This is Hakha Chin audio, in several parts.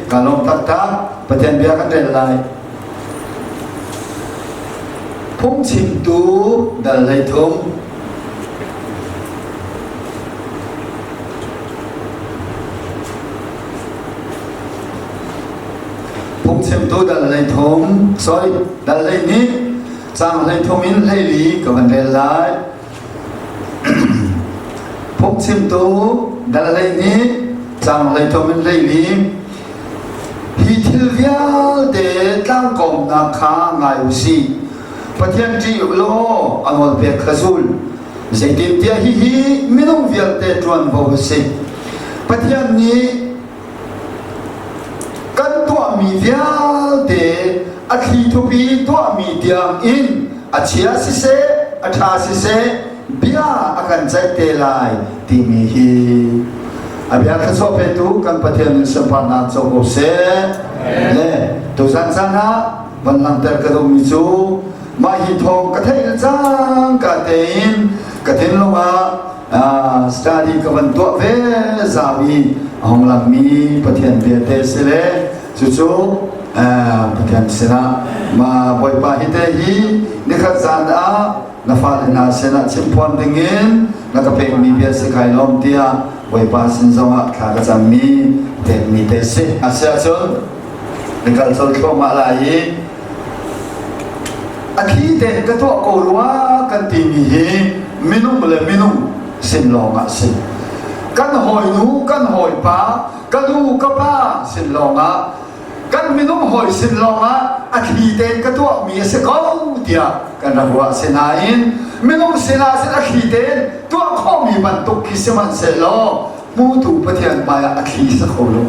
Ka lawm taktak. Pathian bia kan rel lai. Phungchimtu dal 13. Phungchimtu dal 13, sorry, dal 12, caang 13 in 14 ka van rel lai. Phungchimtu dal 12, caang 13 in 14 Hi thil vialte tlangkawmnak kha ngai u sih. Pathian ṭih u law a nawlpek kha zul. Zeitintiah hihi minung vialte ṭuanvo a si. Pathian nih kan tuahmi vialte a thlithup i tuahmi tiang in a chia siseh, a ṭha siseh, bia a kan ceih te lai timi hi a bia thluachuah petu kan Pathian in sunparnak co ko seh. Le tuzan caan ah van langhter ka duhmi cu mah hi thawng ka theih le cangka tein ka thinlung ah study ka van tuah ve zau i a hung langmi Pathian bia te si le cucu Pathian sinah ma Bawipa hi te hi nikhat zan ah na fale hna sinah chimphuan dingin na ka pekmi bia si kai lawm tiah Bawipa sin zongah thla ka cammi pekmi te si. Asiahcun na kal colh thluahmah lai i a thli tein ka tuah ko rua kan timi hi minung le minung sin lawng ah si. Kan hawinu, kan hawipa, ka nu, ka pa sin lawng ah kan minung hawi sin lawng ah a thli tein ka tuahmi a si ko tiah kan rak ruah. Sinain minung sinah sin a thli tein tuah khawhmi bantuk khi sihmanhsehlaw hmutu Pathian hmaiah a thli si kho lo.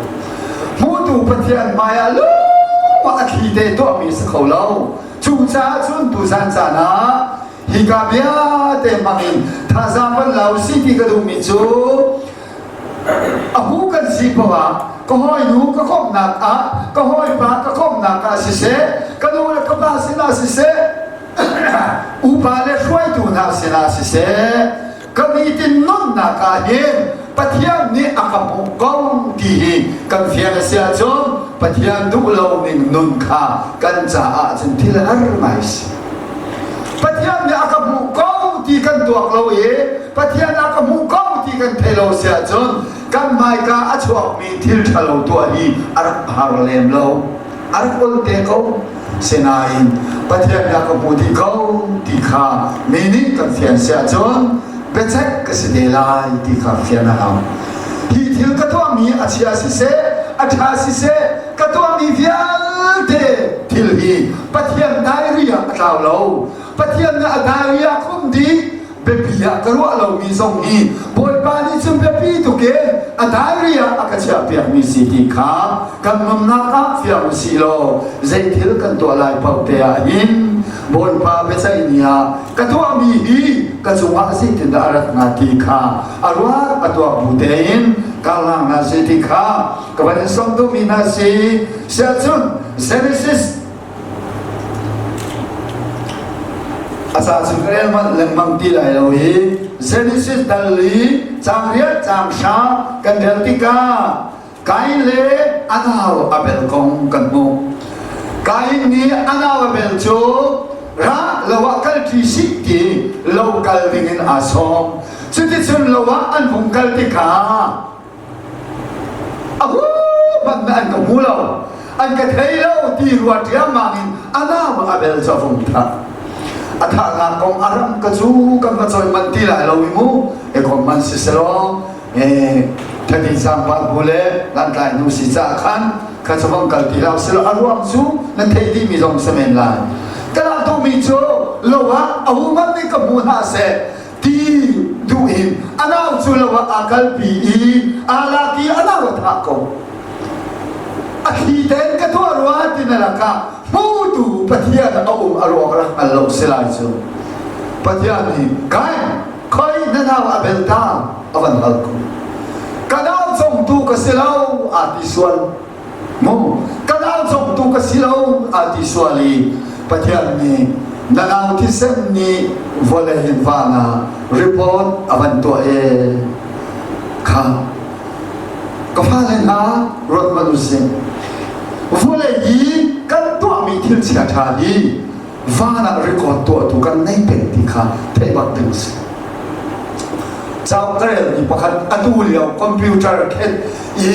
Hmutu Pathian hmaiah lung a thli te tuahmi si kho lo. Cucaah cun tuzan caan ah hika bia te hmangin thazaang van lau si ti ka duhmi cu a hu kan si poah ka hawinu ka komhnak ah ka hawipa ka komhnak ah siseh ka nu le ka pa sinah siseh upa le hruaitu hna sinah siseh ka nitin nunnak ah hin Pathian nih a ka hmuh ko ti hi kan fian a si ahcun Pathian duh lo ning nun kha kan caah cun thil har ngai si. Pathian nih a ka hmuh ko ti kan tuak lo i Pathian a ka hmuh ko ti kan thei lo si ahcun kan hmaika a chuakmi thil ṭhalo tuah hi a rak har lem lo. A rak ol te ko. Sinain Pathian nih a ka hmu dih ko ti kha mi nih kan fian si ahcun biaceih ka si te lai ti kha fian a hau. Hi thil ka tuahmi a chia siseh, a ṭha siseh, ka tuahmi vialte thil hi Pathian diary ah a tlau lo. Pathian nih a diary ah khumh dih biapi ah ka ruah lomi zong hi Bawipa nih cun biapi tuk in a diary ah a ka chiahpiakmi si ti kha kan nunnak ah fiang u sih law zei thil kan tuah lai paoh te ah hin Bawipa biaceih ni ah ka tuahmi hi ka cungah zeitindah a rat hnga ti kha a ruat a tuak bu tein karhlang hna si ti kha ka van in sawm duhmi hna si siahcun Genesis A ca cu ka rel manh lengmang ti lai lo i Genesis dal i caang riat caang hra kan rel tikah Kain le a nau Abel kong kan hmuh. Kain nih a nau Abel cu ra lo ah kal ṭi sih ti lo kal dingin aa sawm. Cuticun lo ah an vung kal tikah A hu hmanh an ka hmu lo, an ka thei lo ti rua ṭiammang in a nam a bel cu a vung thah. A thahnak kong a ram ka cu kan va cawi manh ti lai lo i mu, e kom man si selaw, e thadi zaangpal bu le lantlai nu si caah khan kha cu vang kal ti hlah selaw a ruang cu nan theih dihmi zong si men lai. Ka lak duhmi cu lo ah a hu man nih ka hmu hna seh, ti duh in a nau cu lo ah aa kalpi i aa lak i a nau a thah ko. A thli tein ka tuah rua ti na lakah hmutu Pathian a um a ruak rak hngal lo si lai cu. Pathian nih Kain khoi na nau a bel ta a van hal ko. Ka nau congtu ka si lo aa ti sual. Mu ka nau cawmtu ka si lo aa ti sual i Pathian nih na nau thisen nih vawlei in van ah report a van tuah e kha. Ka fale hna ruat hmanh usih. Vawlei i kan tuahmi thil chia ṭha hi van ah record tuahtu kan nei peng ti kha theih bak ding a si. Cauk ka relmi pakhat atu lio computer khet i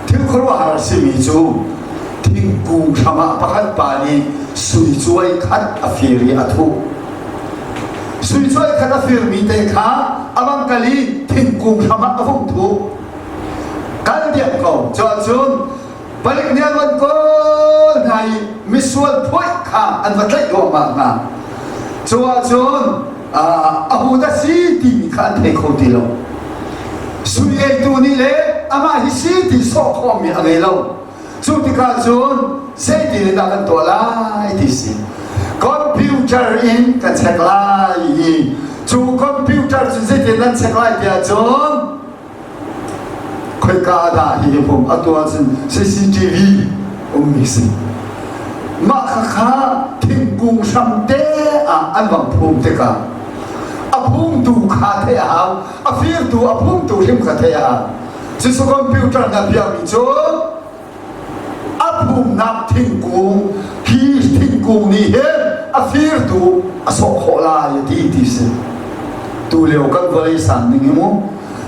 thil khuaruahhar a simi cu thingkung hram ah pakhat pa nih sui cuai khat a fir i a thuh. Sui cuai khat a firmi te kha a vang kal i thingkung hram ah a vung thuh. Kal diam ko. Cuahcun palik nih an van kawl hna i misual phuaih kha an va tlaih duahmah hna. Cu ahcun a hu dah si timi kha an thei kho ti lo. Sui eitu nih le amah hi si ti sawh khawhmi a ngei lo. Cu tikah cun zeitin in dah kan tuah lai ti si. Computer in kan check lai i cu computer cu zeitin nan check lai ti ahcun khoika dah hi hum atu ahcun CCTV ummi si. Mah khakha thingkung hram te ah an bang phum tikah a phumtu kha theih a hau, a firtu a phumtu hrim kha theih a hau. Cucu computer na biakmi cu a phumnak thingkung hi thingkung nih hin a firtu a sawh khawh lai ti ti si. Tu lio kan vawlei san ning hi mu.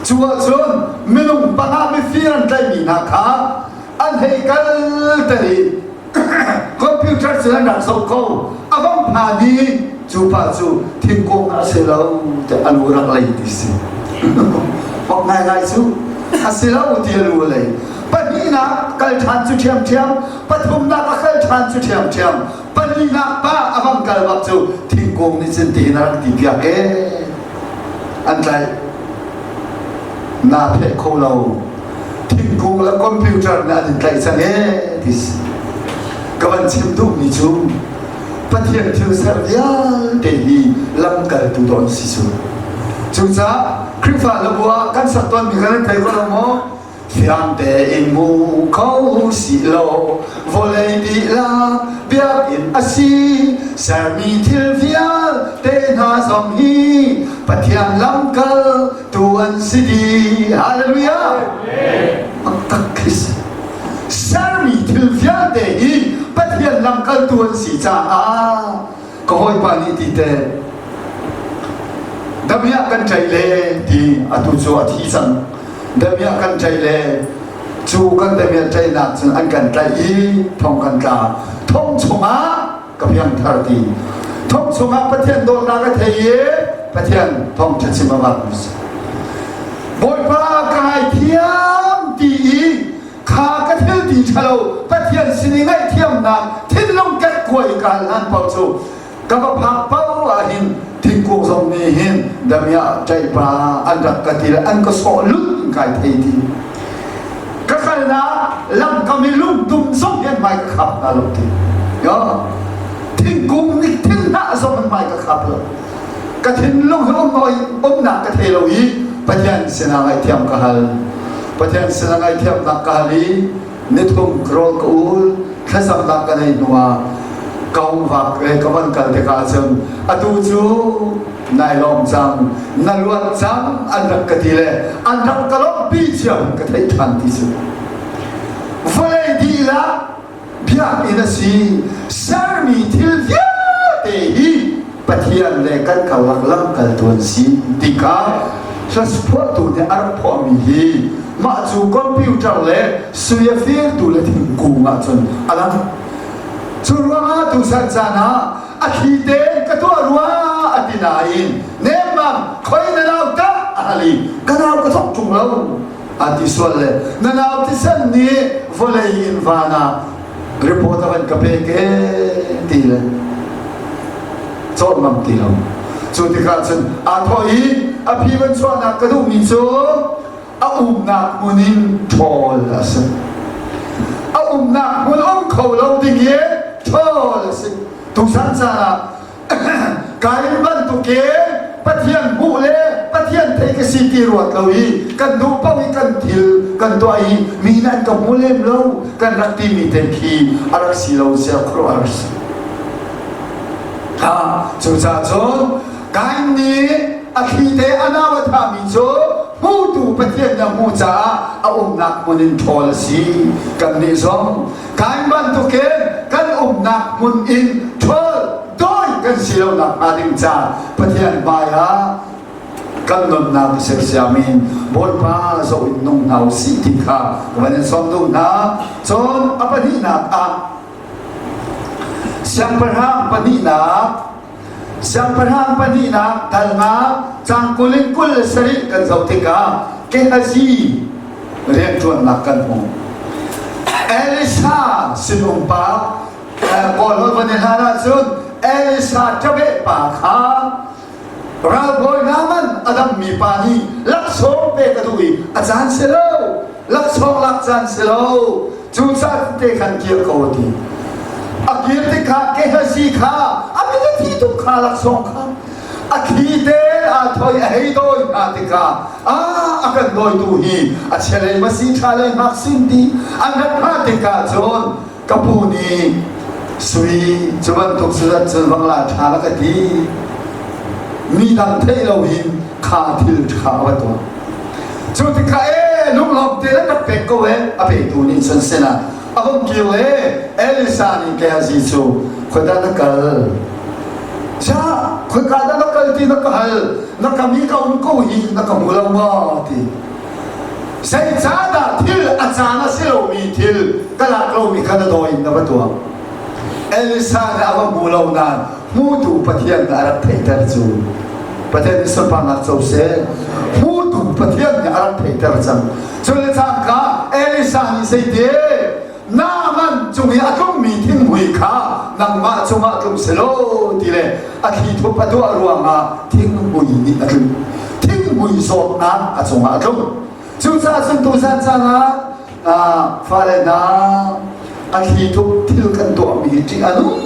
Cu ahcun minung panga mifir an tlaihmi hna kha an hei kal ter i computer cu an rak zoh ko. A vang phan i cu pa cu thingkung a si lo tiah a lu rak lei ti si. Bak ngaingai cu a si lo ti a lu a lei. Pahnihnak kal ṭhan cu ṭhiamṭhiam, pathumnak a kal ṭhan cu ṭhiamṭhiam, palinak pa a vang kal bak cu thingkung nih cun tihin a rak ti piak e. An tlaih. Naa pheh kho lo. Thingkung le computer nih an in tlaih cang e ti si. Ka van chim duhmi cu Pathian thil ser vialte hi lamkaltu dawn si cu. Cucaah Khrihfa hlabu ah kan sak tawnmi kha nan thei ko lo maw? Fiang tein hmu kho si law vawlei dihlak biakinn a si sermi thil vialte hna zong hi Pathian lamkal tu an si dih. Hallelujah! Tak khi si. Sermi thil vialte hi Pathian lamkaltu an si caah ka hawipa nih ti te damiah kan ṭaih le ti atu cu a thi cang damiah kan ṭaih le cu kan damiah ṭaihnak cun an kan tlaih i thong kan tla thong chungah ka piangthar ti thong chungah Pathian dawtnak a thei i Pathian thawngṭha chim a vak Bawipa ka ngaithiam ti i kha ka thil ti ṭhalo Pathian sin i ngaihthiamnak thinlung ketkuai ka hal hlan paoh cu ka va phak paoh ah hin thingkung zong nih hin damiah ṭaipa an rak ka ti le an ka sawh lut in kai thei ti ka kalnak lamkam i lungtum zong hin hmai ka khap hna lo ti yo thingkung nih thinghnah zong in hmai ka khap lo ka thinlung hi um umnak ka thei lo i Pathian sinah ngaihthiam ka hal Pathian sinah ngaihthiamnak ka hal i nithum rawl ka ul thlacamnak ka nei hnuah ka hung vak le ka van kal tikah cun atu cu nai lawm cang na luat cang an rak ka ti le an rak ka lawmhpi cia ka theih ṭhan ti cu vawlei dihlak biakinn a si sermi thil vialte hi Pathian le kan karlak lamkaltu an si ti kha hlasphuahtu nih a rak phuahmi hi mah cu computer le sui a firtu le thingkung ah cun a lang. Cu ruangah tuchan caan ah a thli tein ka tuah rua a ti nain nemmam khoi na nau tah a hal i ka nau ka thok ṭung lo a ti sual le na nau thisen nih vawlei in van ah report a van ka pek e ti le cawn ngam ti lo cu tikah cun aa thawh i a phi van chuahnak ka duhmi cu a umnak hmun in ṭhawl a si a umnak hmun um kho lo ding i ṭhawl a si tuchan caan ah Kain bantukin Pathian hmuh le Pathian theih ka si ti ruat lo i kan duh paoh i kan thil kan tuah i mi nih an ka hmu lem lo kan rak timi te khi a rak si lo sia khuaruahhar si. Ha, cucaah cun Kain nih a thli te a nau a thahmi cu Hmutu Pathian na hmuh caah a umnak hmun in ṭhawl a si. Kannih zong Kain bantukin kan umnak hmun in ṭhawl dawi kan si lo nakhnga ding ca Pathian hmai ah kan nunnak i sersiam in Bawipa zoh in nung hna u sih ti kha ka van in sawm duh hna. Cun a pahnihnak ah Siangpahrang pahnihnak Siangpahrang pahnihnak dal nga cang 20 in 27 kan zoh tikah Gehazi rianṭuannak kan hmu. Elisha sinum pa Kawl holh van i hlan ahcun Elisha ṭabeh pa kha ralbawi Naaman a dammi pa nih laksawng pek a duh i a caan si lo laksawng lak caan si lo cucaah te khan kir ko a ti. A kir tikah Gehazi kha a mit a thi tuk kha laksawng kha a thli te aa thoi a hei dawi hna tikah ah a kan dawitu hi a chia lei ma si ṭha lei hmak sin ti an rat hna tikah cun ka pu nih sui cu bantuk suzat cun vangla ṭha la ka ti mi dang theih loin kha thil ṭha va tuah cu tikah e lunglawm te le rak pek ko e a petu nih cun sinah a hung kir le Elisa nih Gehazi cu khuadah na kal Cha khoika dah na kal ti na ka hal na ka mi ka um ko hi na ka hmu lo maw ti Zeicahdah thil a caan a si lomi thil ka lak lomi kha na daw in na va tuah Elisa nih a va hmu lo nain hmutu Pathian nih a rak theihter cu Pathian nih sunparnak co seh hmutu Pathian nih a rak theihter cang cu le cangka Elisa nih zeite Naaman cung i a tlungmi thinghmui kha nangmah cungah tlung selaw ti le a thli thup a tuah ruangah thinghmui nih a tlung thinghmui zawtnak a cungah a tlung cucaah cun tuzan caan ah fale hna a thli thup thil kan tuahmi hi ṭih a nung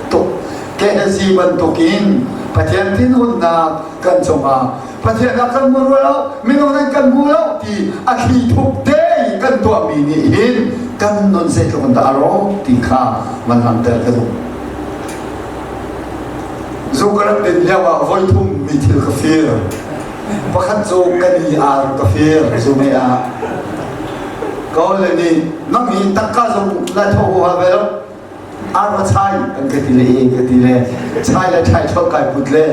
tuk Gehazi bantukin Pathian thinhunnak kan cungah Pathian ah kan hmu rua lo minung nan kan hmu lo ti a thli thup te i kan tuahmi nih hin kan nun zeitluk in dah a rawk ti kha van langhter ka duh. Zu ka rak din lio ah voithum mi thil ka fir. Pakhat cu ka ni ar ka fir zu mei ah. Kawl le nih nang hi takka zong la tho ha ve lo arva chai kan ka ti le e ka ti le chai le chai thol kai put le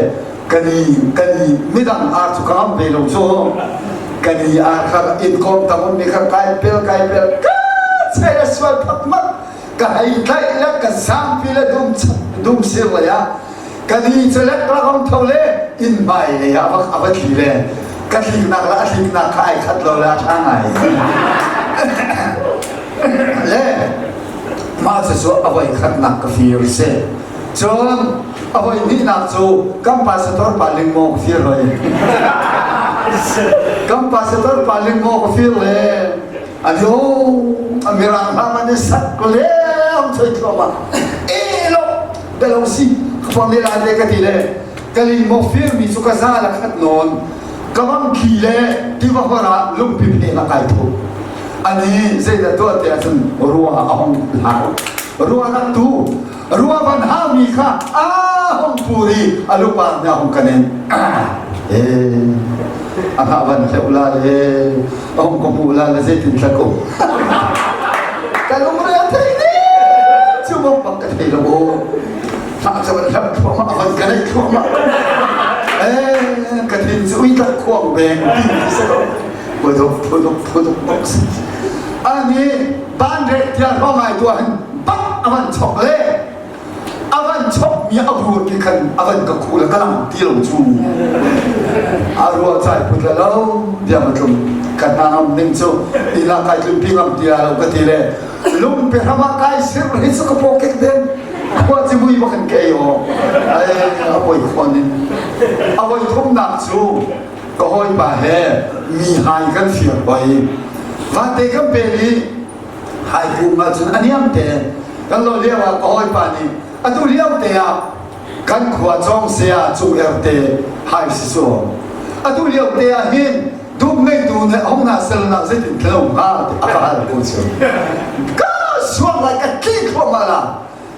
kani kani midang ar cu ka ngam ve lo cu kani ar kha in kom tam mi kha kai pel kai pel ka chai le sual phak mak ka hei tlaih le ka zangpi le dum dum sir le ah kani cu lek rakam tho le in hmai le ah a va thli le ka thliknak le a thliknak kha ai khat lo le a ṭha ngai le Mah cucu a voi khatnak ka fir si. Cun a voi hnihnak cu kan pastor pa lingmaw ka fir hoi. Kan pastor pa lingmaw ka fir le a lio a mirang hla man i sak le am choi thluahmah. E lo belo si ka pon le lai le ka ti le ka lingmaw fir mi cu ka za la khat nawn ka bang khi le tiva hor ah lungpi phe la kai tho. Ani zeidah tuah ti ahcun rua a hong hau. Rua rak tu rua van haumi kha a hong pur i a lupa nih a hong kan in eh a hngah van hleuh la le a hong ka hmuh la le zeitin thla ko ka lungre a thei ni cu bak bak ka thei lo aw hngah cu van hleuh thluahmah a van ka neih thluahmah eh ka thin cu ui tak khuang beng ti si ko Puduk puduk puduk bak si. Ani banrek tiah hro ngai tu ahhin bak a van chok le a van chok mi a bur ti khan a van ka khu le ka lang ti lo cu. A rua chai put le lo bia ma tlum ka hna ngam ning cu ila kai tlum pi ngam ti lo ka ti le lungpe hrama kai sir hi cu ka po kek den khua cimui bak in ka ei o ai a poi khon in a voi thumnak cu ka hawipa he mi hai kan fir hoi vate kan pel i hai kum ahcun a niam te kan lo lio ah ka hawipa nih atu lio te ah kan khua cawng se ah cung er te hai si so atu lio te ah hin dum ngeitu nih hong na sel nak zeitin thlo hnga a ka hal ko cu ka suak lai ka tli thluahmah la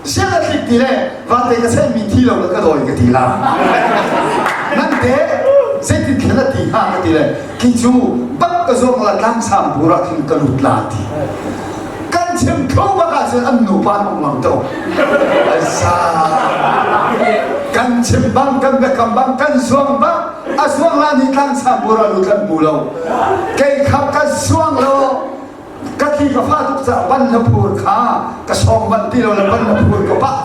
Siang a tlik ti le vate ka mi thi lo le ka dawi ka ti la. Nan te. Zeitin khin a ti hnga ka ti le khi cu bak ka zuang la tlang sang bur ah khin ka lut la ti. Kan chim kho bak ahcun an nupa an um lang to. Sa kan chim bang kan biakam bang kan zuang bang a zuang la ni tlang sang bur ah lut kan hmu lo. Kei khap ka zuang lo ka thi ka fa tuk caah ban na phur kha ka sawng ban ti lo le ban na phur ka pah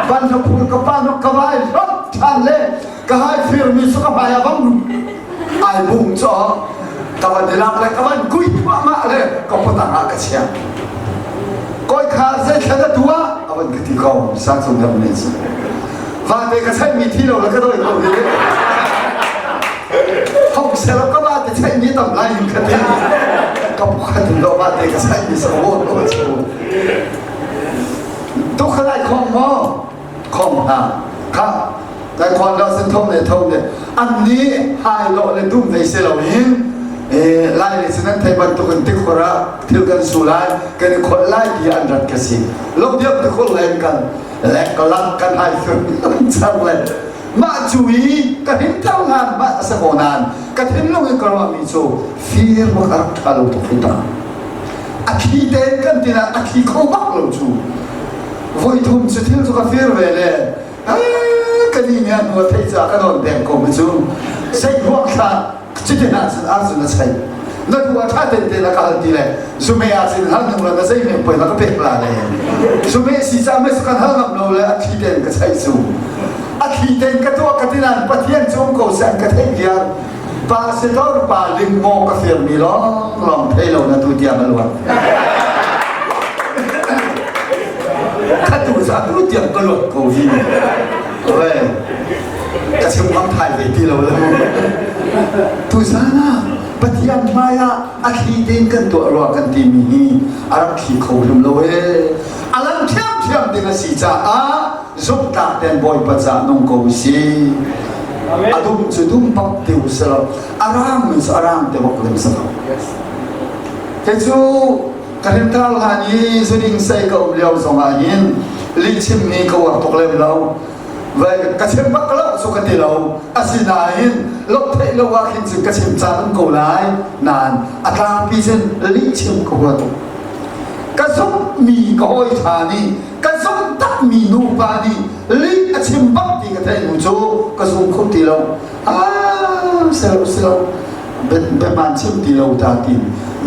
ban na phur ka pa no ka vai hlot than le ka hai fir mi su ka hmai abang ai bung cho ka van dilak le ka van kui ma le ka potang ah ka chia koi kha zei thla na tua avan ka ti ko sa chung lam ne su vate ka chai mi thi lo le ka doi ko hi Hong selo ka ba te chai mi tam lai in ka ti. Ka pukhat in lo ba te ka chai mi sa wo ko chu. Tu khalai khong mo khong ha kha dai khon lo sin thom le thom le an ni hai lo le dum nei se lo in lai le sin thei bantuk in tikhora thil kan su lai kan i khol lai ti an rat ka si lo diam ti khol len kan lek lak kan hai chang le Mah cu i ka himter hlan mah a si ko nain ka thinlung in ka ruahmi cu fir bak a rak ṭha lo tuk hi ta. A thi tein kan ti nain a thi kho bak lo cu. Voi thum cu thil cu ka fir ve le ka ni nih a hnu a theih caah ka nawn peng ko mi cu zei ruang thla Cutin ahcun ahcun na chei. Na duh ah ṭha ten te na ka hal ti le zume ahcun hal ning la na zei men poi na ka pek la le zume si ca me kan hal ngam lo le a thli ten ka chei cu a thli ten ka tuah ka ti nan Pathian cu um ko seh ka theih viar pa setor pa ling maw ka fir mi lawng lawng thei lo na tu tiang a luan khatu cu a tu tiang ka luat ko hi Oi ka chim ngam thai ve ti lo le tuzan ah Pathian hmai ah a thli tein kan tuah rua kan timi hi a rak thli kho hrim lo ee a lang thiamthiam ding a si caah zumhtlak ten Bawipa caah nung ko si a dum cu dum bak te u selaw a rang mi cu a rang te bak lim selaw kei cu ka rintar hlan i zuning sei ka um lio zong ah hin lihchim mi ka uar tuk lem lo ka chim bak lo cu ka ti lo asinain lo theih lo ah khin cun ka chim caan um ko lai nain a tlangpi cun lih chim ka hua tuk ka zumhmi ka hawi ṭha nih ka zumh takmi nupa nih lih a chim bak ti ka theih hnu cu ka zum kho ti lo ah silo silo biahmaan chim ti lo ta ti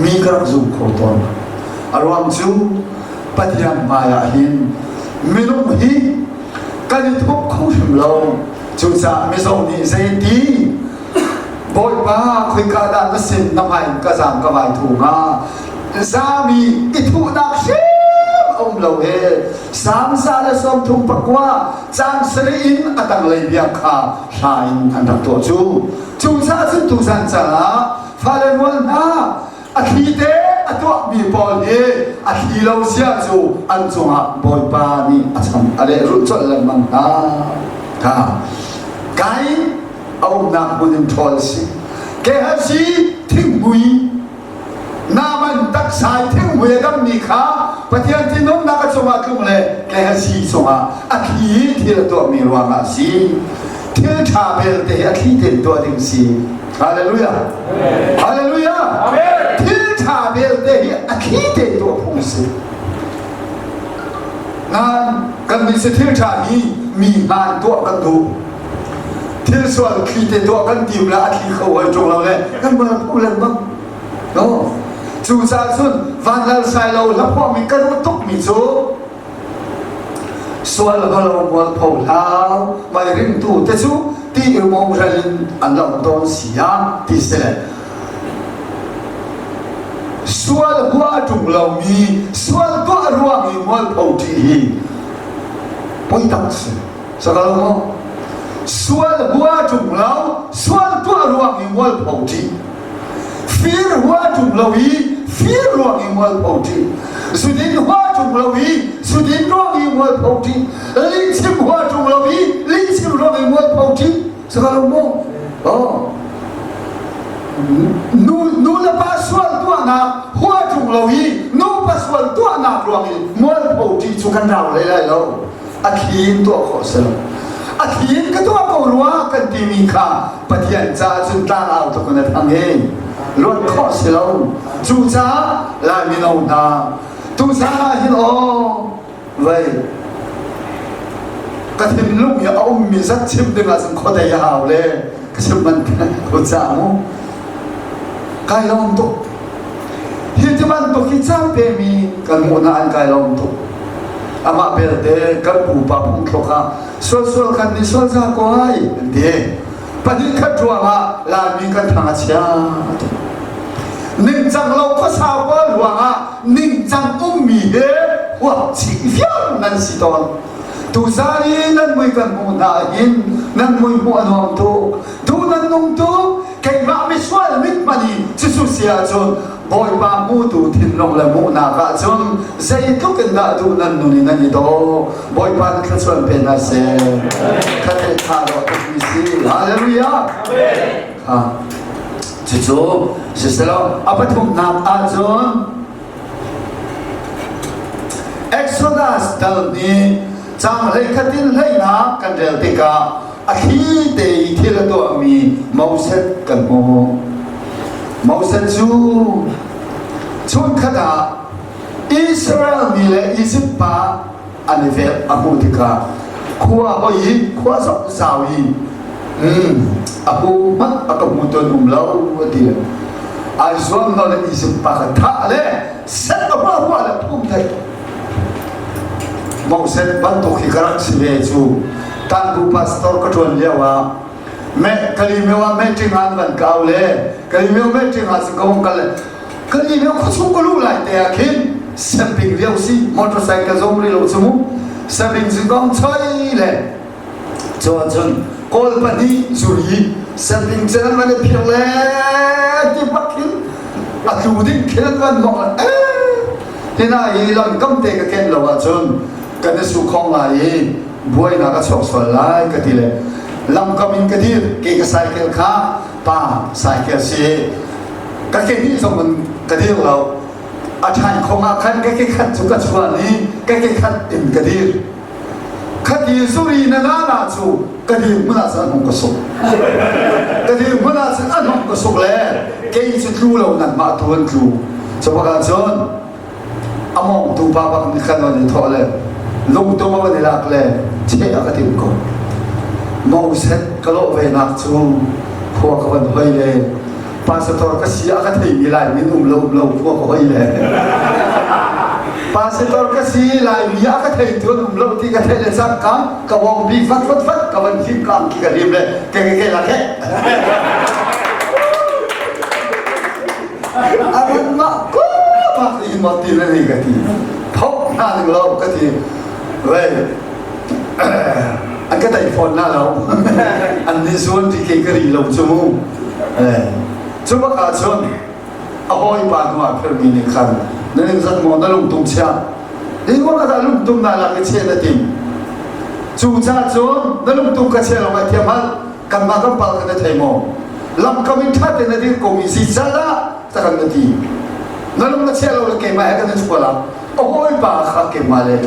mi ka rak zum kho tawn a ruang cu Pathian hmai ah hin minung hi kan i thup kho hrim lo cucaah mizo nih zeiti Bawipa khoika dah na sin na hmai ka zaam ka vai thu hnga zami i thuhnak hrim a um lo he Salm 139 cang sarih in a tanglei bia kha hla in an rak tuah cu cucaah cun tuzan caah fale rual hna A thli te a tuahmi pawl hi a thli lo zia cu an cungah Bawipa nih a cham a lehrulh colh lengmang hna. Kha Kain a umnak hmun in ṭhawl a si. Gehazi thinghmui Naaman taksa i thinghmui a dammi kha Pathian thinhunnak a cungah tlung le Gehazi cungah a thli i thil a tuahmi ruangah a si. Thil ṭha belte hi a thli tein tuah ding si. Hallelujah. Hallelujah. Thil ṭha belte hi a thli te tuah phung si. Nan kan nih si thil ṭha hi mi hmaan tuah kan duh. Thil sual thli te tuah kan tim la a thli kho hoi ṭung lo le kan mal phu lengmang. No. Cucaah cun vanlal sai lo hlaphuahmi kan u tukmi cu Sual halo mualpho hlau mai ringtu te cu ti ral in an la um tawn si ah ti si le sual hua a ṭung lomi sual tuah ruang i mualpho ṭih hi poi tak si sakalo maw sual hua ṭung lo sual tuah ruang i mualpho ṭih Fir hua ṭung lo i fir ruang i mualpho ṭih. Zudin hua ṭung lo i zudin ruang i mualpho ṭih. Lihchim hua ṭung lo i lihchim ruang i mualpho ṭih. Saka lo maw? Oh. Nu, nu le pa sual tuahnak hua ṭung lo i nupa sual tuahnak ruang i mualpho ṭih cu kan rau hlei lai lo. A thli in tuah khawh si lo. A thli in ka tuah ko rua kan timi kha Pathian caah cun tlangau tuk in a thang i luat khawh si lo. Cucaah Lai mino hna tuzaan ah hin aw vei ka thinlung i a ummi zat chim ding ah cun khuadei a hau le ka chim man ko ca mu kai lawm tuk hi ti bantuk hi caan pemi kan hmuh na an kai lawm tuk amah belte kan pupa phungthluk ah sualsual kan nih sual za ko ai an ti pahnih khat ruangah Laimi kan thang a chia ningcang lo khuasa pawl ruangah ningcang ummi he huap chih viar nan si tawn tuzan i nan mui kan hmuh hna hin nan mui hmuh a nuam tuk tu nan nung tuk keimah misual mit hmanh i cucu si ahcun Bawipa hmutu thinlung le hmuhnak ahcun zeitluk in dah duh nan nun in nan i daw Bawipa nih thluachuah pe hna seh khat le tha dawh tukmi si Hallelujah ha cucu siselaw a pathumnak ahcun Exodus dal nih cang hleikhat in hleinak kan rel tikah a thli te i thil a tuahmi Moses kan hmuh. Moses cu chunkhat ah Israel mi le Izipt pa an i velh a hmuh tikah khua hoi i khua zong zau i a hu hmanh a ka hmu ton um lo a ti ai zuam no le Izipt pa kha thah le set a hua hua le phum thei Moses bantuk hi ka rak si ve cu tanbu pastor ka ṭuan lio ah me kalimyo ah meeting an van kau le kalimyo meeting ah ka hung kal le kalimyo khuachung ka luh lai te ah khin semping lio si motorcycle zong ri lo cu mu semping cu kong choi le cun cun kawl pahnih zuri semping cun an van i phir le ti bak khin a tlu ding khin an van mok le Hina hi lamkam te ka ken lo ahcun kan i su khong lai i buainak a chuak sual lai ka ti le lamkam in ka dir ke ka cycle kha pa cycle si ka ke hnih zong in ka dir lo a ṭhan khong ah khan ka ke khat cu ka chuan i ka ke khat in ka dir khati zuri na na na cu ka dir hmun ah cun an hung ka suk ka dir hmun ah cun an hung ka suk le kei cu tlu lo nangmah tu an tlu cu bak ah cun a mawngtu pa bak nih khan on i thawh le lungtum a van i lak le cheh a ka tim ko Moses ka lawh ve nak cu khua ka van hoi le Pastor ka si a ka theimi Laimi um lo um lo khua ka hoi le Pastor ka si Laimi a ka theitu an um lo ti ka theih le cangka ka wong bi fat fat fat ka van hlim ka angki ka hlim le ke ke ke la ke aran ma ko bak i ma ti le ni ka ti thok na ning lo ka ti ve an ka tei fawn na lo an ni zuan ti ke ka ri lo cu mu Cu bak ah cun a hawipa hnu ah phirmi nih khan na ningzak maw na lungtum chia hi ruang ah dah lungtum naa lak i cheh na tim cu ca cun na lungtum ka chia lo ngai thiam hal kanmah kan pal kha na thei maw lamkam in ṭha tein na dir ko mi si cal ah takan na ti na lung na chia lo le keimah he kan i chuah la a hawipa kha keimah le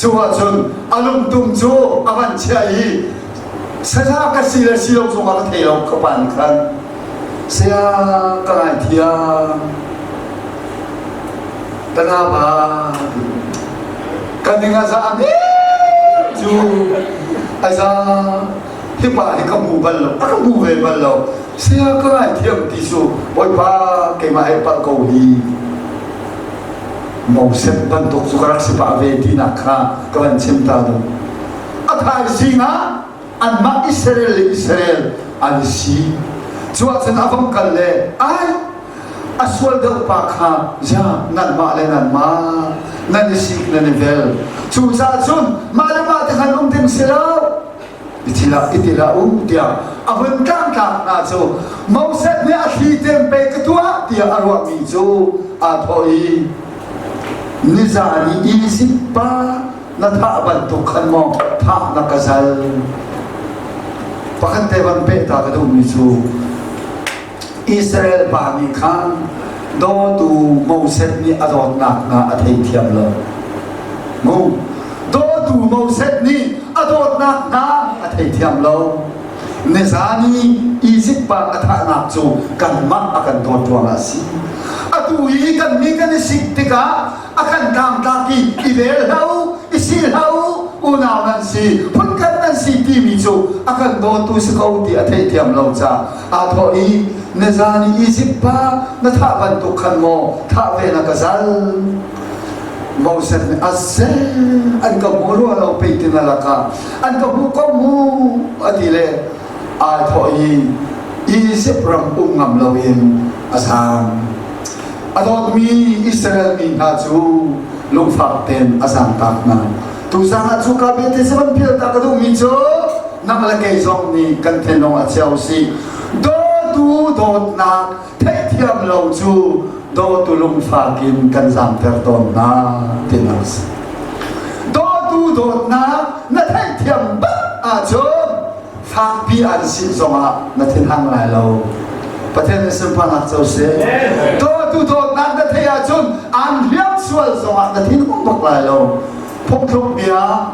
cu ah cun a lungtum cu a van chiah i Saya ka si le si lo zongah ka thei lo ka pa nih khan saya ka ngaithiam ka ba ka ning a za cu a za hi pa hi ka hmu bal lo a ka hmu ve bal lo saya ka ngaithiam ti cu bawipa keimah he palh ko hi Moses bantuk cu ka rak si pah ve tinak kha ka van chim ta duh A thaizing ah anmah Israel le Israel an si. Cu ahcun a vong kal le ai a sual deuh pa kha ya nanmah le nanmah nan i sik nan i vel. Cucaah cun mah le mah te khan um ding si lo. I thil ah i til ah u tiah a vun tlangtlak hna cu Moses nih a thli tem pei ka tuah tiah a ruahmi cu aa thawh i nizan i Izipt pa na thah bantuk khan maw thah na ka zal pakhat te van peh ta ka duhmi cu Israel pa nih khan dawtu Moses nih a dawtnak hna a theithiam lo mu dawtu Moses nih a dawtnak hna a theithiam lo. Nizan i Izipt pa a thahnak cu kanmah a kan dawt ruangah a si. Atu i kan mi kan i sik tikah a kan tlangtlak i i vel hlah u, i si hlah u, unau nan si, phunkhat nan si timi cu a kan dawtu si ko ti a theihthiam lo caah aa thawh i nizan i Izipt pa na thah bantuk khan maw thah ve na ka zal? Moses nih a ze an ka hmu rua lo pei ti na lakah an ka hmu ko mu a ti le aa thawh i Izipt ram um ngam loin a zaam. A dawtmi Israel mi hna cu lungfak tein a zaamtak hna. Tuzaan ah cuka vialte van philtak ka duhmi cu nang le kei zong nih kan thinlung a chia usih. Dawtu dawtnak theihthiam lo cu dawtu lungfak in kan zaamter tawn hna tinak a si. Dawtu dawtnak na theihthiam bak ahcun fakpi an si zongah na thinhang lai lo. Pathian nih sunparnak co seh. Dawtu dawtnak na theih ahcun aan hliam sual zongah na thinhung bak lai lo. Phungthluk bia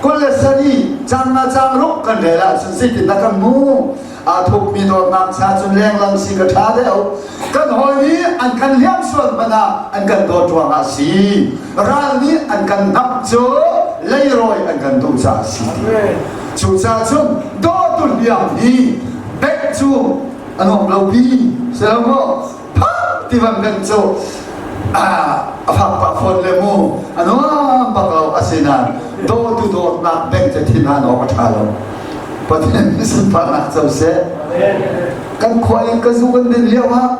27 cang na cang ruk kan rel ahcun zeitin dah kan hmu? Aa thukmi dawtnak cha cun lenglang si ka ṭha deuh. Kan hawi nih an kan hliam sual hmanh ah an kan dawt ruangah si. Ral nih an kan hnap cu leirawi an kan duh caah si. Cucaah cun dawtu hliam hi bek cu a nuam lo pi si lo maw? Phak ti van bek cu a fak pah fawn le mu a nuam bak lo asinain dawtu dawtnak bek cu thinhan awk a ṭha lo. Pathian sunparnak co seh. Kan khua in ka zu kan din lio ah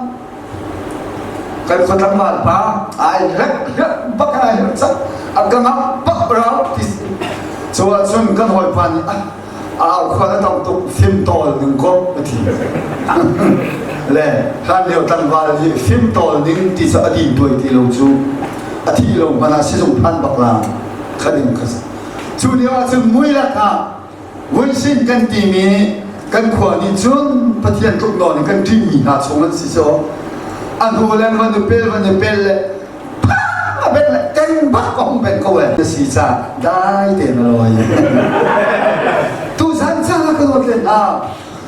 kan khua tlangval pa ai rek rek bak ai rek cak a ka ngap bak rau ti cu ahcun kan hawipa nih a au khua na tam tuk fim tawl ning ko a ti le hlan lio tlangval hi fim tawl ning ti cu a din tuai ti lo cu a thi lo hmanh ah sizung phan bak la kha ding kha cu lio ahcun mui lakah Vunsin kan timi kan khua nih cun Pathian tluk nawn in kan ṭihmi hna chung an si so a hnu le van i pel van i pel le a ben le keng bak ka hung ben ko e na si ca dai te na lawi tu zan ca ka dawt len hna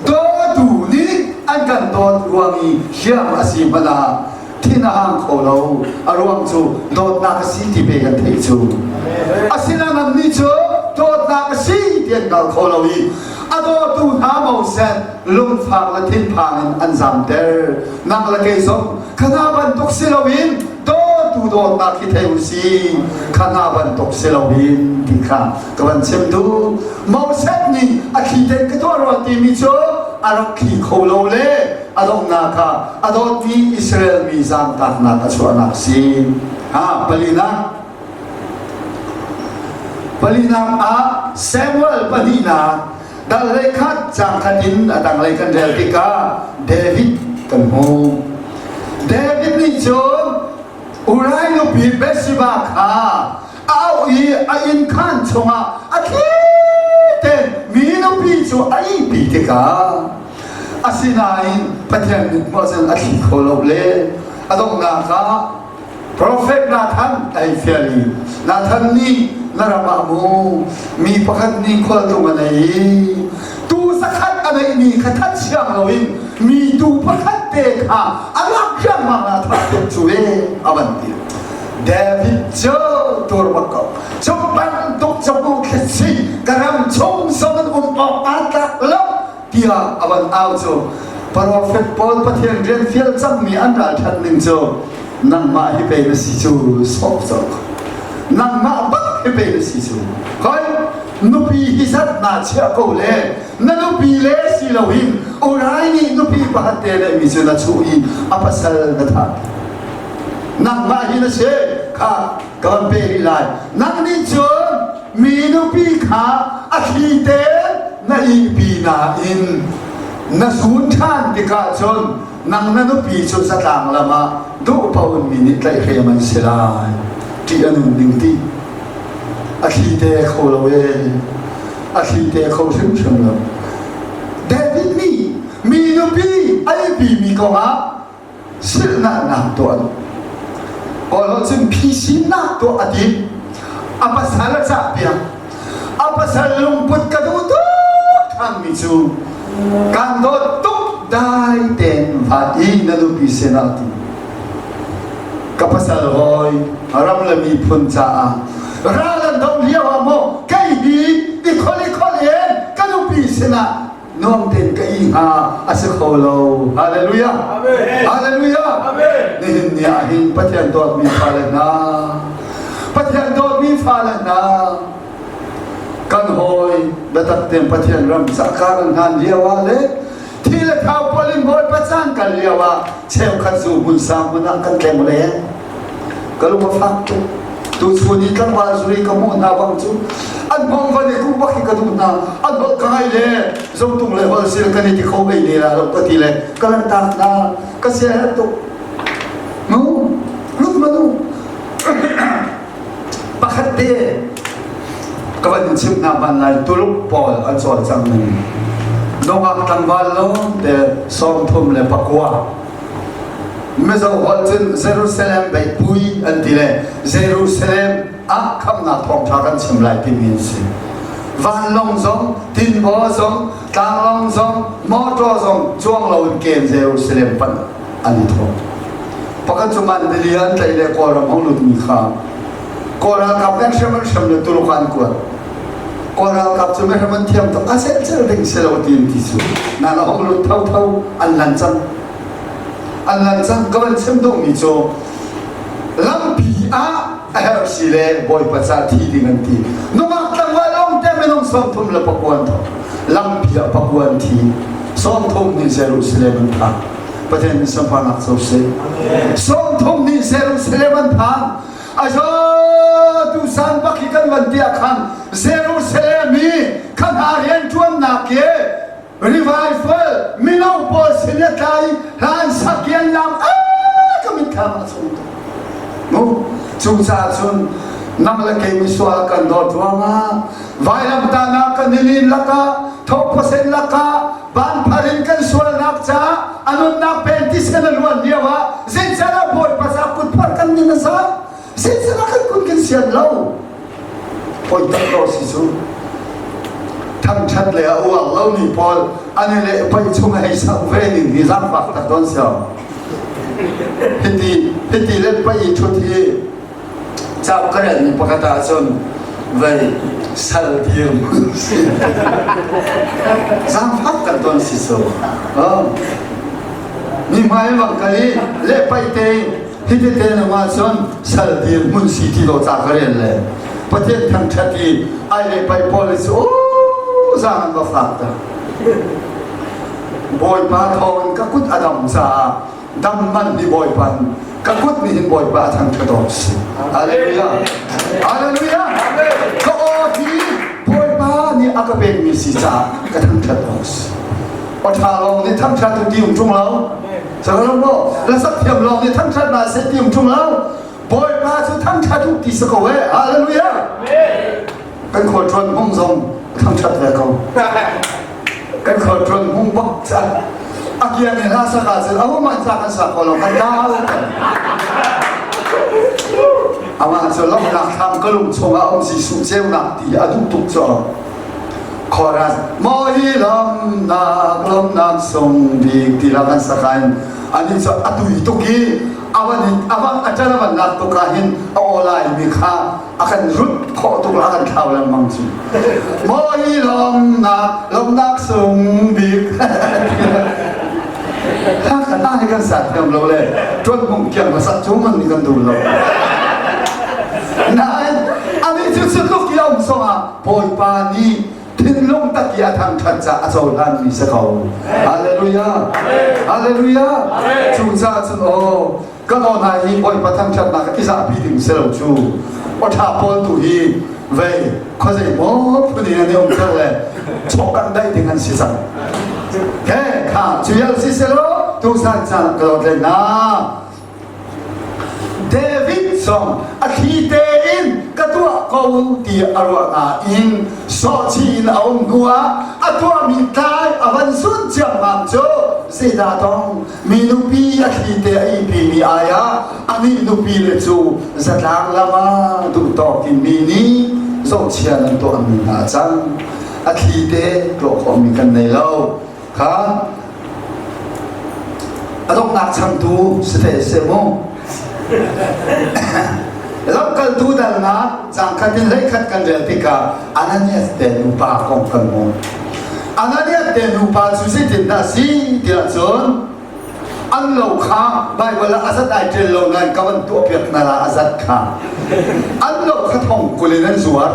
dawtu nih an kan dawt ruang i hliam a si hmanh ah thin a hang kho lo a ruang cu dawtnak a si ti pe kan theih cu asinain annih cu dawtnak a si ti an hngal kho lo i a dawtu hna Moses lungfak le thinphang in an zamter nang le kei zong khana bantuk si loin dawtu dawtnak hi thei u si khana bantuk si loin ti kha ka van chim duh Moses nih a thli ten ka tuah rua timi cu a rak thli kho lo le a donghnak ah a dawtmi Israel mi zaamtaknak a chuahnak si. Ha, palinak. Palinak ah Samuel pahnihnak dal hlei khat cang khat in a tanglei kan rel tikah David kan hmu. David nih cun Uriah nupi Bathsheba kha a auh i a inn khaan chungah a thli tein mi nupi cu a ihpi tikah asinain Pathian mithmuh cun a thli kho lo le a donghnak ah Profet Nathan a hei fial i Nathan nih na ram ah mu mi pakhat nih khualtlung a nei i tuu zakhat a neihmi kha that siang loin mi tuu pakhat te kha a lak riangmang ah thah tuk cu e a van ti David cu tur bak ko cu bantuk cabu thli ka ram chung zong in um awk aa tlak lo tiah a van au cu profet pawl Pathian rian fial cangmi an ralṭhat ning cu nangmah hi pei na si cu sawk cawk nangmah bak hi pei na si cu hoi nupi hi zat naa chiah ko le na nupi le si loin urai nih nupi pakhat te neihmi cu na chuh i a pasal na thah nangmah hi na si kha ka van pe rih lai nang nih cun mi nupi kha a thli te na ihpi nain na sun ṭhan tikah cun nang na nupi cu zatlang lam ah duh paoh in mi nih tlaihhrem an si lai ṭih a nun ding ti a thli te kho lo e a thli te kho hrimhrim lo David nih mi nupi a ihpi mi kongah silhnalhnak tuah Kawl holh cun phisinnak tuah a tim a pasal a cahpiak a. pasal lungput ka duh tuk ṭhanmi cu kan dawt tuk dai tein va i na nupi sinah ti. Ka pasal hawi ram le miphun caah ral an do lio ah maw kei hi i khol i khol in ka nupi sinah nuam tein ka i hnga a si kho lo. Hallelujah. Amen. Hallelujah. Amen. Nihin ni ah hin Pathian dawtmi fale hna Pathian dawtmi fale hna kan hawi biatak tein Pathian ram cakar an hlan lio ah le thi le thau pawl in Bawipa caan kal lio ah cheukhat zu hmun sang hmun ah kan tleng leng ka lung a fak tuk tu chun i tlangval zuri ka hmuh hna bang cu an hmong van i kuh bak hi ka duh hna an holh ka ngai le zongtung le holh sil kan i ti kho bei ne la lo ka ti le ka lan tak hna ka sia herh tuk nu lut ma nu Pakhat te ka van in chimh hna hmanh lai Tuluk pawl an cawlcang ning nungak tlangval lawng te 39 Mizo holh cun Jerusalem beipui an ti le Jerusalem ah khamnak thawngṭha kan chim lai timi an si. Vanlawng zong, tinbaw zong, tlanglawng zong, motor zong cuang loin ken Jerusalem panh an i thawh. Pakhat cu Mandali an tlaih le Kawlram hong lutmi kha Kawl ralkap kan hrem an hrem le Tuluk ah an kuat. Kawl ralkap cu mehram an thiam tuk a cel ding si lo ti an ti cu. Na la hong lut thotho an lan cang. An lan cang ka van chim duhmi cu lampi ah a herh si le Bawipa ca thi ding an ti. Nungak tlangval lawng te minung 39 an thawk. Lampi ah pakua an thi. 30 nih Jerusalem an phak. Pathian nih sunparnak co seh. 30 nih Jerusalem an phan. Azo tusan bak hi kan van tiah khan Jerusalem i kha hna rianṭuannak ke revival mino pawl sin a tlai hlan sakian lam a ka mitthlam a chung tuk. Mu cucaah cun nang le kei misual kan dawt ruangah vailamtahnak kan i lin lakah thawkphasen lakah Vanphar in kan sualnak caah a nunnak pen thisen a luan lio ah zeicahdah Bawipa ca kutphar kan ning a za? Zeicahdah kan kut kan sian lo? Poi tak ko si cu. Thangṭhat le a uar lomi pawl an i leh poi chung hei sak ve ning hi zaangfak tak dawn siau. Hiti hiti le poi i ṭhut hi Cauk ka relmi pakhat ahcun vei sal dir si. Zaangfak kan ton si so. Mi hmai bang kal i le pai te hi te te nung ahcun sal dir hmun si ti lo ca ka rel le Pathian thangṭhat i ai le pai pawl cu o zaang an va fak ta. Bawipa thawng in ka kut a dam caah dam man hi Bawipa ka kut nih hin Bawipa a thangṭhat awk si. Hallelujah. Hallelujah. Ka aw hi Bawipa nih a ka pekmi si caah ka thangṭhat awk si. Aw ṭha lawng nih thangṭhat tu ti um ṭung lo. Sakalong maw? Hlasak thiam lawng nih thangṭhat na seh ti um ṭung lo. Bawipa cu thangṭhat u ti si ko eh. Hallelujah. Kan khualṭuan hmung zong thangṭhat ve ko. Kan khualṭuan hmung bak cang. A kiang in hla sak ahcun a hum sa kan sa kho lo kan dau. Amah cu lawmhnak thlam ka lung chungah um Jesuh ceunak ti a duh tuk cu. Chorus Maw hi lawmnak lawmnak sung bik ti la kan sakain ani cu a tui tuk i avan avan a ṭan avan lak tuk ah hin a aw lai mi kha a kan rut khawh tuk a kan thlau lengmang cu mawi lawmnak lawmnak sung bik ha kan hi kan sa thiam lo le tuan mung kiang la sak cu man ni kan duh lo nain ani cu tluk i um songah bawipa nih thinlung tak i a thangṭhat ca a cohlan mi si ko hallelujah hallelujah cucaah cun aw Kan aw hna hi Bawipa thangṭhatnak i zahpi ding si lo cu aw ṭha pawl tu hi vei khuazei maw phun in an i um theu le chawk kan daih ding an si cang. He kha cu yal si selaw tusan caan ka dawt len na. David zong a thli tein ka tuah ko ti a ruah nain sawhchih in a um hnuah a tuahmi tlai a van sun ciammam cu zeidah tong Mi nupi a thli te a ihpimi ai ah anih nupi le cu zatlang lam ah duhtawk in mi nih zohchia nan tuahmi hna a cang. A thli te tuah khawhmi kan nei lo. Kha a donghnak changtu si te seh mu. Lamkaltu dalnak cangkhat in hleikhat kan rel tikah Ananias te nupa kong kan hmuh. Ananias te nupa cu zeitindah a si tiah cun an lo kha Baibal ah a zat ai ṭial lo nain ka van tuahpiak hna la a zat kha. An lo kha thong 20 in an zuar.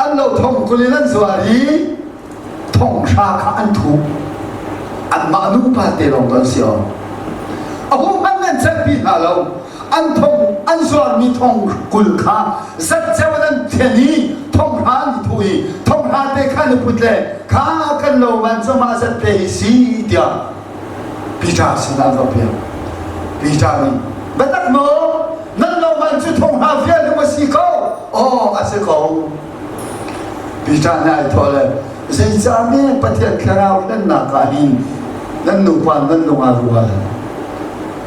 An lo thong 20 in an zuar i thonghra kha an thuh. Anmah nupa te lawng an si awk. A hum an nan celhpi hna lo. An thong an zuarmi thong 20 kha zatceo in an thian i thonghra an i thuh i thonghra te kha an i put le kha kan lo man cu mah zat te hi si tiah Peter sinah an va piak. Peter nih biatak maw nan lo man cu thonghra vial a si ko? Aw a si ko. Peter nih ai thawh le zeicah mi Pathian thlarau hlennak ah hin nan nupa nan lung aa rual?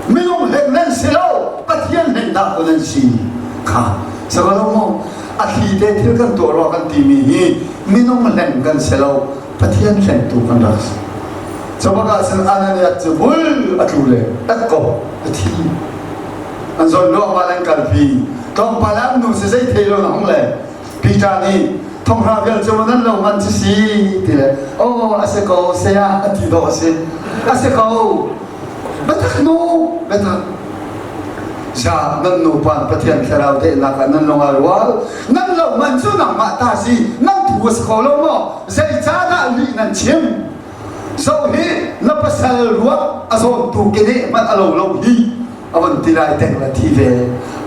Minung hlen nan si lo, Pathian hlen dah ko nan si kha. Sabalo maw? A thli te thil kan tuah rua kan timi hi minung hlen kan si lo, Pathian hlentu kan rak si. Cobak ah cun Ananias cu bul a tlu le tak ko a thi. An zawn ruangmal an kalpi. Tlawmpal ah an nu si zei thei lo na hung le Peter nih thonghra vial cu nan lo man cu si ti le aw a si ko saya a ti dawh a si a si ko biatak nu biatak za nan nupa Pathian thlarau dehnak ah nan lung aa rual nan lo man cu nangmah ta si nan thu a si kho lo maw zeicahdah lih nan chim zo hi na pasal ruak a zawntu keneh hmanh a lo lo hi a von ti lai teng la thi ve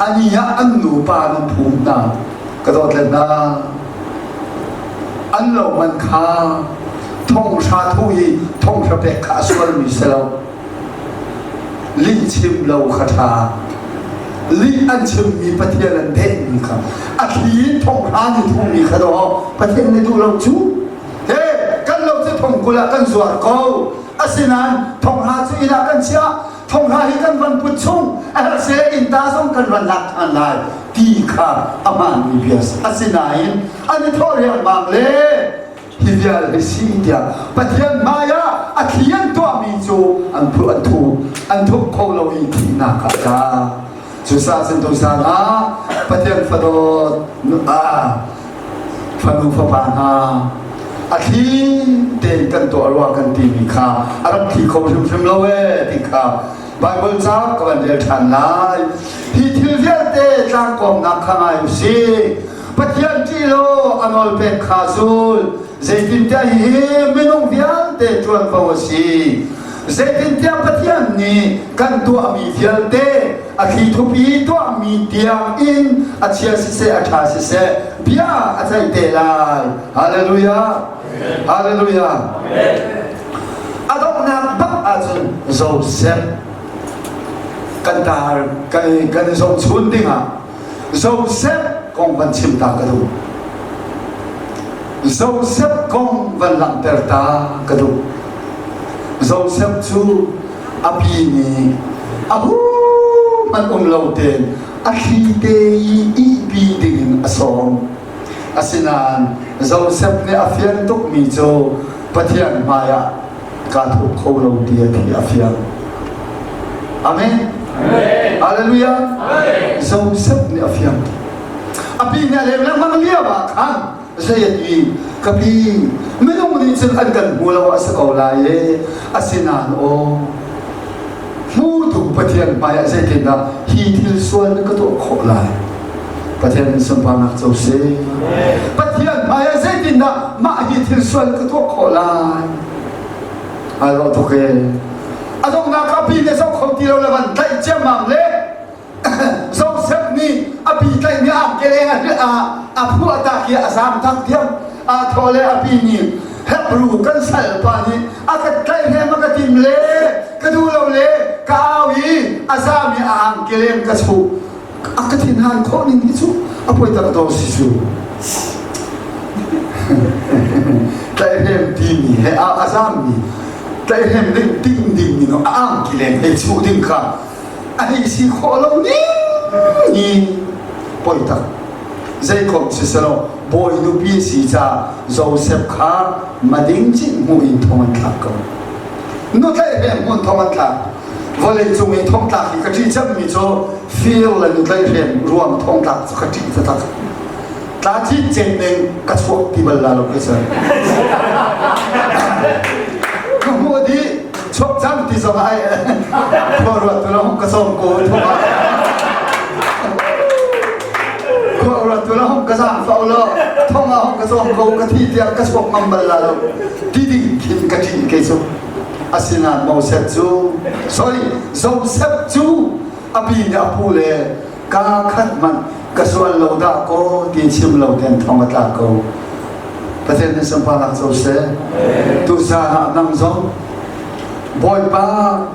ani ah an nupa nan phum hna ka dawt le hna an lo man kha thonghra thu i thonghra pek kha a sualmi si lo lih chim lo kha ṭha lih an chimmi Pathian an dehmi kha a thli in thonghra ni thumi kha daw Pathian nih duh lo cu he kan lo cu thong 20 ah kan zuar ko asinain thonghra cu inn ah kan chiah thonghra hi kan van put chung a herh sile innta zong kan van lak ṭhan lai ti kha a hmaanmi bia asinain an i thawh riangmang le hi vial hi si tiah Pathian hmai ah a thli an tuahmi cu an phu an thu an thup kho lo i thihnak ah ta cusa cun tusan ah Pathian fadawt fanu fapa hna a thli tein kan tuah rua kan timi kha a rak thi kho hrimhrim lo ee ti kha Bible ca ka van rel ṭhan lai hi thil vialte tlangkawmnak kha ngai u sih Pathian ṭih law a nawl pek kha zul zeitintiah hihi minung vialte ṭuanvo a si zeitintiah Pathian nih kan tuahmi vialte a thlithup i tuahmi tiang in a chia siseh a ṭha siseh bia a ceih te lai hallelujah hallelujah a donghnak bak ahcun Joseph kan tar kan kan i zohchun dingah Joseph kong van chim ta ka duh Joseph kong van langhter ta ka duh Joseph cu a pi nih a hu hmanh um lo tein a thli te i ihpi dingin a sawm. Asinain Josef nih a fian tukmi cu Pathian hmaiah kaa thup kho lo ti a thi a fiang. Amen. Amen. Hallelujah. Amen. Joseph nih a fiang. A pi nih a lem lengmang lio ah khan zei a ti ka pi minung nih cun an kan hmu lo a si ko lai e asinain aw hmutu Pathian hmaiah zeitindah hi thil sual ka tuah khawh lai Pathian sunparnak co seh Pathian hmaiah zeitindah mah hi thil sual ka tuah khawh lai ai lo tuk e a donghnak ah pi ne zoh kho ti lo le van tlaih ciammam le Joseph nih a pi tlaihmi a keleng a a phuah tak i a zaam tak diam aa thaw le a pi nih Hebrew kan salpa nih a ka tlaihhem a ka tim le ka duh lo le ka au i a zaam i a angkeleng ka chuh a ka thinhan khawh ning hi cu a poi tak do si cu tlaihhrem timi he a zaammi tlaihhrem ding ding ding ni no a angkeleng he chuh ding kha a hei si khawh lo ning hi poi tak. Zeikom siselaw bawi nupi si ca Joseph kha mading cin hmuh in thong an thlak ko. Nutlaih hmun thong an thlak. Vawlei cung i thongtlak hi ka ṭih cemmi cu fir le nutlaih ruang thongtlak cu ka ṭih taktak. Tla cit cet ning ka chuak ti bal la lo kai sir. Ka hmuh dih chuak cang ti zong ai khua ruat tu la ka sawm ko thong khua ruat tu la ka zang fa lo thong ah ka sawm ko ka thi tiang ka chuak ngam bal la lo ti ding khin ka ṭih kei cu asinain Moses cu sorry Joseph cu a pi nih a pu le ka khat hmanh ka sual lo dah kaw ti chim lo ten thong a tla ko Pathian nih sunparnak co seh tuzaan ah nang zong Bawipa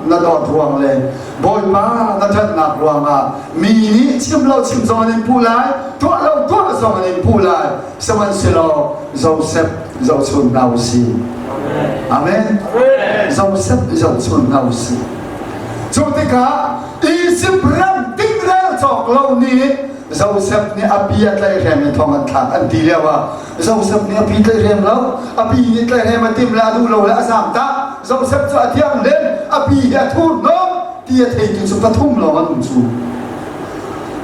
na dawt ruang le Bawipa na ṭhatnak ruangah mi nih chim lo chim zong an in puh lai tuah lo tuah zong an in puh lai sihmanhsehlaw Joseph zohchun hna u sih Amen Joseph zohchun hna u sih cu tikah Izipt ram tingrel cawk lo nih Joseph nih a pi a tlaihhrem i thong an thlak an ti lio ah Joseph nih a pi tlaihhrem lo a pi nih tlaihhrem a tim le a duh lo le a zaam tak Joseph cu a thiang len a pi hi a thurhnawm ti a theitu cu pathum lawng an um cu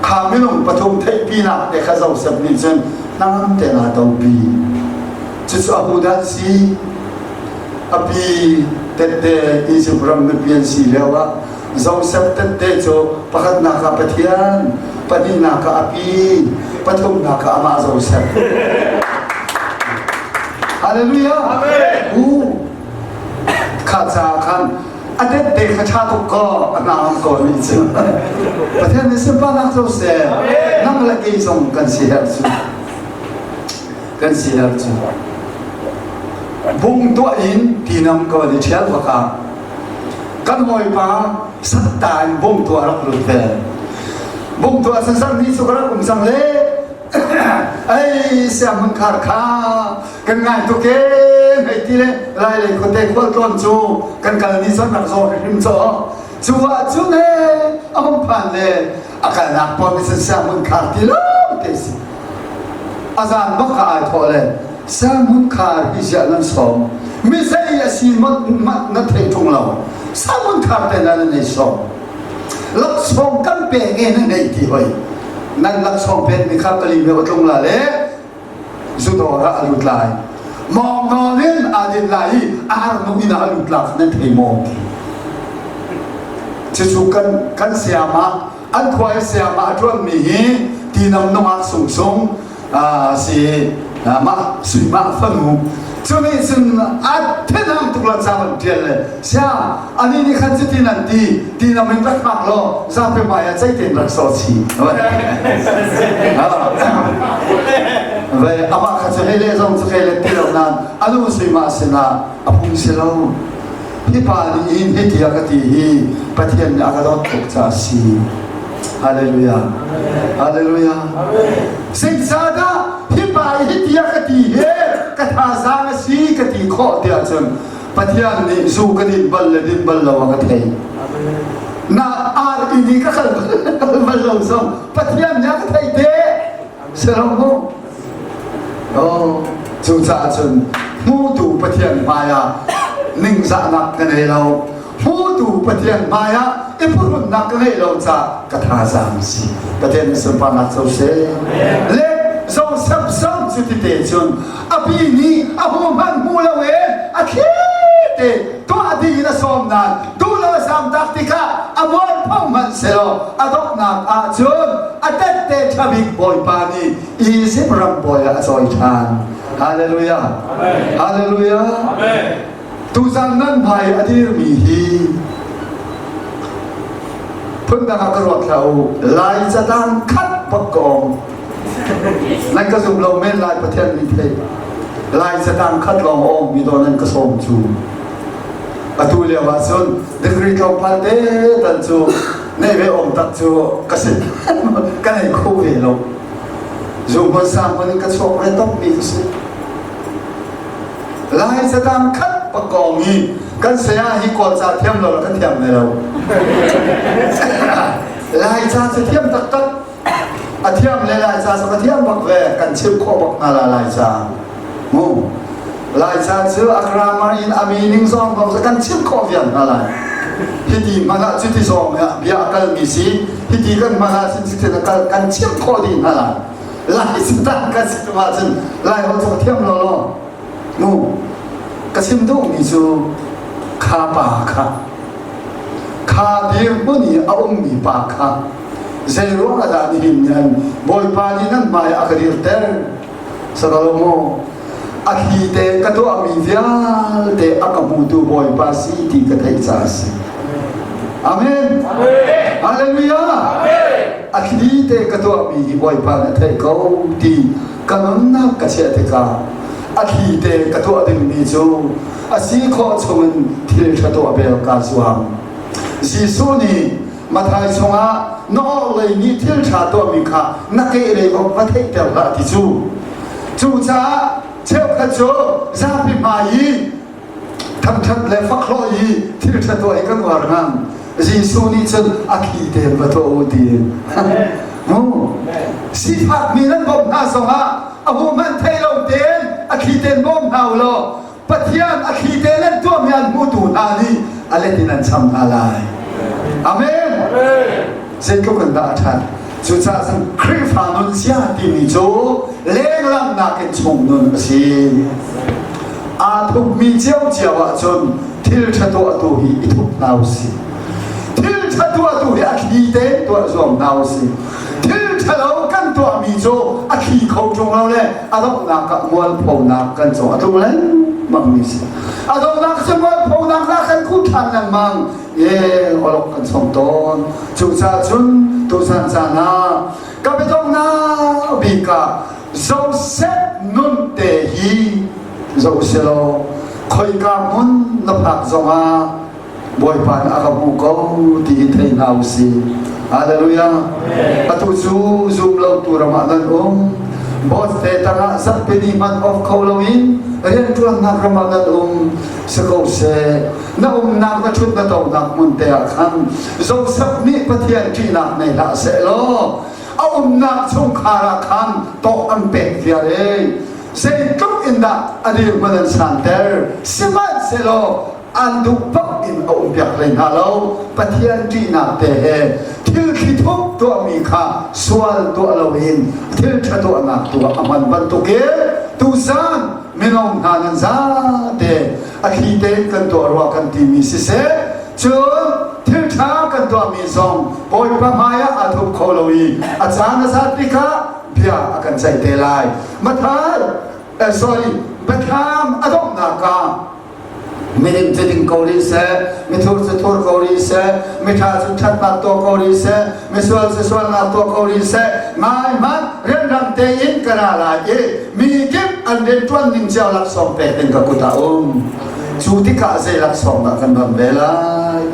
kha minung pathum theihpinak te kha Joseph nih cun hnangam te naa topi cucu a hudan si a pi tette Izipt ram mipi an si lio ah Joseph tette cu pakhatnak ah Pathian pahnihnak ah a pi pathumnak ah amah Joseph Hallelujah Amen U kha ca khan a tette kha ṭha tuk ko a hna ko ni cu Pathian nih sunparnak co seh nang le kei zong kan si herh cu kan si herh cu bung tuah in tinam ko ni ṭhial bak ah kan hawipa satta in bung tuah rak lut ve bung tuah san ni cu ka rak um cang le ei siang khar kha kan ngai tuk e hei ti le lai lei khuate khual tlawn cu kan kal ni cun rak zaw hrim chaw cu ah cun he a hung phan le a kalnak pawl nih cun siang khar ti lo te si a zan bak ka ai thawh le siang khar hi ziah nan sawm mi zei a si mat na thei ṭung lo siang khar te na nan nei sawm laksawng kan pe nge na nei ti hoi nan laksawng pek mi kha pali me tlung la le zudawr ah a lut lai mawng nawn in aa din lai i ar nu inn ah a lut la nan thei maw cucu kan kan sayama an khua i sayama a ṭuanmi hi tinam nungak sungsung si mah sui mah fanu cu nih cun a thinhang tuk la ca van ṭial le sia ani nih khan cutin an ti tinam in rak hngak law zapi hmai ah ceitein rak saw chi ve amah kha cu hei le zong cu kei le ti lo nain anu sui mah sinah a phung si lo hi pa nih hin hi tiah ka ti hi Pathian nih a ka dawt tuk caah si Hallelujah Hallelujah Zeicahdah hi pa hi tiah ka ti he ka thazaang a si ka ti khawh tiah cun Pathian nih zu ka din bal le din bal lo a ka thei. Na ar ini ka kal bal lo zong Pathian nih a ka thei te. Si lo mu. Oh, cucaah cun hmutu Pathian hmaiah ningzahnak ka nei lo. Hmutu Pathian hmaiah i phuhrunnak ka ngeih lo caah ka thazaang si. Pathian nih sunparnak co seh. Le Joseph zong cu tite cun a pi nih a hmu hmanh hmu lo e a thli te tuah ding in a sawm nain duh lo a zamtak tikah a mualpho hmanh selaw a donghnak ah cun a tette ṭha bik Bawipa nih Izipt ram bawi ah a cawi ṭhan. Hallelujah. Hallelujah. Tuzan nan hmai a dirmi hi phundang ah ka ruat hlah u Lai catang khat bak ka ong Nan ka zum lo men lai Pathian nih thei. Lai catang khat lawng a um mi daw nan ka sawm cu. Atu lio ah cun degree tlawmpal te tal cu nei ve awm tak cu ka si ka nei kho ve lo. Zuhmun sang in ka chuak ve top mi ka si. Lai catang khat pakawng i kan saya hi kawl ca thiam lo ka thiam ve lo. Lai ca cu thiam taktak. A thiam le Laica cu ka thiam bak ve, kan chimh khawh bak hna la Laica. Mu. Laica cu a grammar in a meaning zong bang kan chimh khawh vial hna lai. Hiti hmanh ah cuti zong bia a kalmi si, hiti kan hmanh ah cun cuti a kal kan chimh khawh dih hna lai. Lai satan kan si tung ahcun Lai holh cu ka thiam lo law. Mu. Ka chim duhmi cu kha pa kha kha dirhmun i a ummi pa kha zeiruang ah dah nihin ni an Bawipa nih nan hmai a ka dirter Salomo a thli te ka tuahmi vialte a ka hmutu Bawipa si ti ka theih caah a si. Amen. Hallelujah. A thli te ka tuahmi hi Bawipa nih a theih ko ti ka nunnak ka chiah tikah a thli te ka tuah dingmi cu a si khawh chungin thil ṭha tuah bel kaa zuam. Jesuh nih Mathai chungah na orhlei nih thil ṭha tuahmi kha na kehlei bawk va theihter hlah ti cu. Cucaah cheukhat cu zapi hmai i thangṭhat le fakhlawh i thil ṭha tuah hi kan uar ngang. Jesuh nih cun a thli tein va tuah u ti. Mu sifakmi nan bawmh hna zongah a hu hmanh thei lo tein a thli tein bawm hna u law Pathian a thli te nan tuahmi an hmutu hna nih a let in an cham hna lai. Amen. Zeitluk in dah a ṭhat. Cucaah cun Khrihfa nun zia timi cu lenglanghnak in chung nun a si. Aa thupmi ciocio ahcun thil ṭha tuahtu hi i thup hna u sih. Thil ṭha tuahtu hi a thli tein tuah zuam hna u sih. Thil ṭhalo kan tuahmi cu a thli kho ṭung lo le a donghnak ah mualphonak kan cung a tlung lengmang mi si. A donghnak cu mualphonak la kan khuh ṭhan lengmang. Ye olok kan song tawn. Cucaah cun tuzan caan ah ka biadonghnak bik ah Joseph nun te hi zoh selaw khoika hmun na phak zongah Bawipa nih a ka hmuh ko ti hi thei hna u sih. Hallelujah. Atu cu zum lo tu ram ah nan um. Boss te tangah zarhpini hmanh off kho loin rianṭuannak ram ah nan um. Si ko seh. Na umnak na ṭhut na tonak hmun te ah khan Joseph nih Pathian ṭihnak nei hlah seh law a umnak chungkhar ah khan tawh an pek viar ei. Zeitluk in dah a dirhmun an santer. Sihmanhsehlaw an duh paoh in a um piak hlei hna lo. Pathian ṭihnak te he thil thlithup tuahmi kha sual tuah loin thil ṭha tuahnak tu ah a hman bantukin tuzan mino hna nan zate a thli tein kan tuah rua kan timi siseh cun thil ṭha kan tuahmi zong Bawipa hmaiah aa thup kho lo i a caan a zat tikah bia a kan ceih te lai. Mathai, eh, sorry, Biathlam a donghnak ah Miding cu ding ko rih seh, mithur cu thur ko rih seh, miṭha cu ṭhatnak tuah ko rih seh, misual cu sualnak tuah ko rih seh, ngai hmanh rianrang tein ka ra lai i mi kip an rianṭuan ning cio laksawng pek ding ka kut ah um. Cu tikah zei laksawng dah kan don ve lai?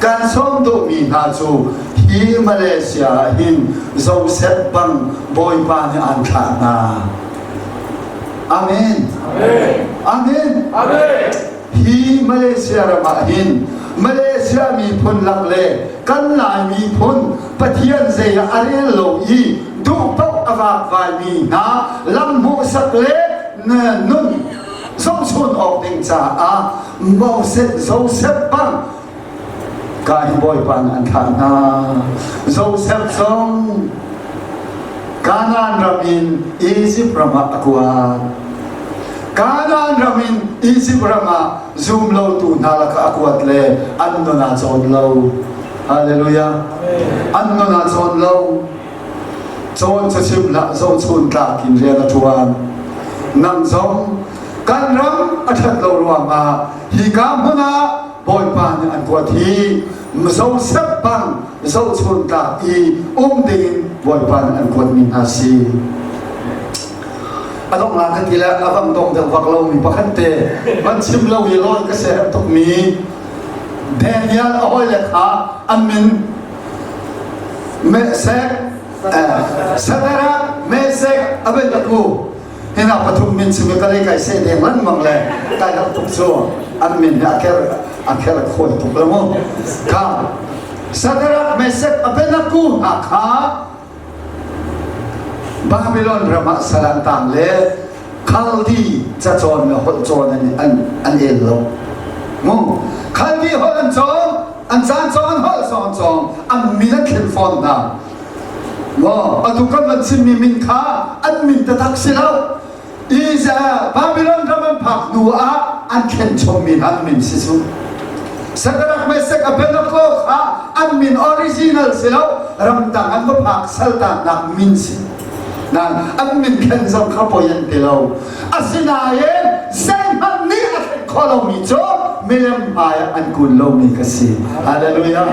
Kan sawm duhmi hna cu hi Malaysia ah hin Joseph bang Bawipa nih aan thlah hna. Amen. Amen. Amen. Hi Malaysia ram ah hin Malaysia miphun lak le kan Lai miphun Pathian zei ah a rel lo i duh paoh a vakvaimi hna lam hmuhsak le nun zohchun awk ding caah Moses Joseph bang Ka hi Bawipa nih an thlah hna. Joseph zong Kanaan ram in Izipt ram ah a kuat. Kanaan ram in Izipt ram ah zum lotu hna lakah a kuat le an nun aa cawn lo. Hallelujah. An nun aa cawn lo. Cawn cu chim hlah, zohchun tlak in rian a ṭuan. Nang zong kan ram a ṭhat lo ruangah hika hmun ah Bawipa nih an kuat hi Joseph bang zohchun tlak i um dingin Bawipa nih an kuatmi hna si. A donghnak ka ti le a bang dong deuh bak lomi pakhat te van chim lo i lawi ka siaherh tukmi Daniel a hawile kha an min Mesek, Shadrach, Mesek, Abednego Hina pathum min chim i ka lei kai seh deng lengmang le kai hlauh tuk cu an min hi a kher a kher khawi tuk lo mu. Kha Shadrach, Meshach, Abednego hna kha Babylon ram ah sal an tang le Khaldi cacawn le holh cawn an, an, an el lo. Mu Khaldi holh an cawng, an caan cawng, an holh zong an cawng, an min an thlen fawn hna. Maw atu kan van chimmi min kha an min taktak si lo. Israel Babylon ram an phak hnu ah an thlen chommi an min si cu. Shadrach, Meshach, Abednego kha an min original si lo, ramdang an va phak saltannak min si. Nan an min thlen zong kha poi an ti lo. Asinain zeihmanh nih a thlen khawh lomi cu milem hmai ah an kun lomi ka si. Hallelujah.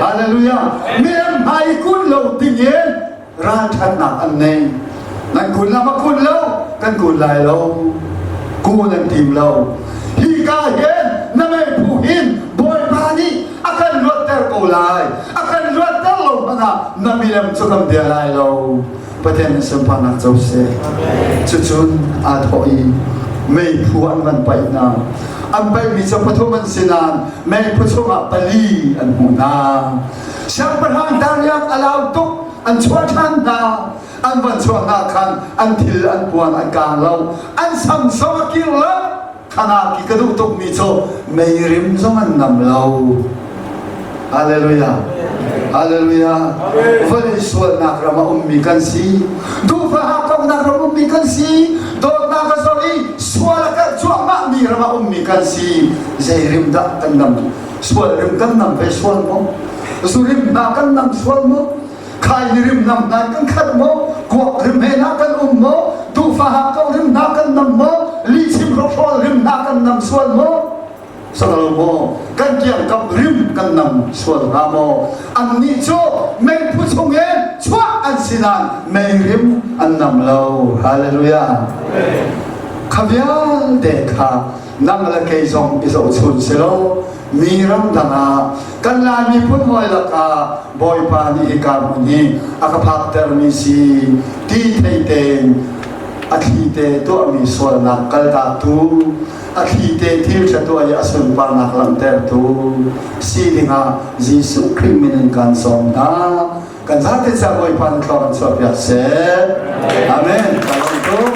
Hallelujah. Milem hmai i kun lo dingin ralṭhatnak an nei. Nan kun la ma kun lo, kan kun lai lo. Kun an tim lo. Hi ka hin na meiphu hin Bawipa nih a kan luatter ko lai. A kan luatter lo hmanh ah na milem cu kan bia lai lo. Pathian nih sunparnak co seh. Cucun aa thawh i meiphu an van paih hna. An paihmi cu pathum an si nain meiphu chungah pali an hmuh hna. Siangpahrang Darius a lau tuk an chuah ṭhan hna. An van chuah hna khan an thil an puan an kaang lo. An sam zong a kir lo. Khana ki ka duh tukmi cu meirim zong an nam lo. Hallelujah. Hallelujah. Vawlei sualnak ram a ummi kan si. Duhfaha koknak ram ummi kan si. Dawtnak a zor i sual a karh cuahmahmi ram a ummi kan si. Zei rim dah kan nam? Sual rim kan nam ve sual maw? Zu rim hna kan nam sual maw? Khai ni rim nam hna kan khat maw? Kuak rim he hna kan um maw? Duhfaha ko rim hna kan nam maw? Lihchim hrokhrawl rim hna kan nam sual maw? Salo maw? Kan kiangkap rim kan nam sual hnga maw? Annih cu meiphu chungin chuah an si nain mei rim an nam lo. Hallelujah. Kha vialte kha nang le kei zong i zohchun si lo. Mi ramdang ah kan Lai miphun hawi lakah Bawipa nih hika hmun hi a ka phaktermi si ti thei tein a thli te tuahmi sualnak kaltaktu a thli te thil ṭha tuah i a sunparnak langhtertu si dingah Jesuh Khrih min in kan sawm hna. Kan zate ca Bawipa nih thlawh kan chuahpiak seh. Amen. Ka lawm tuk.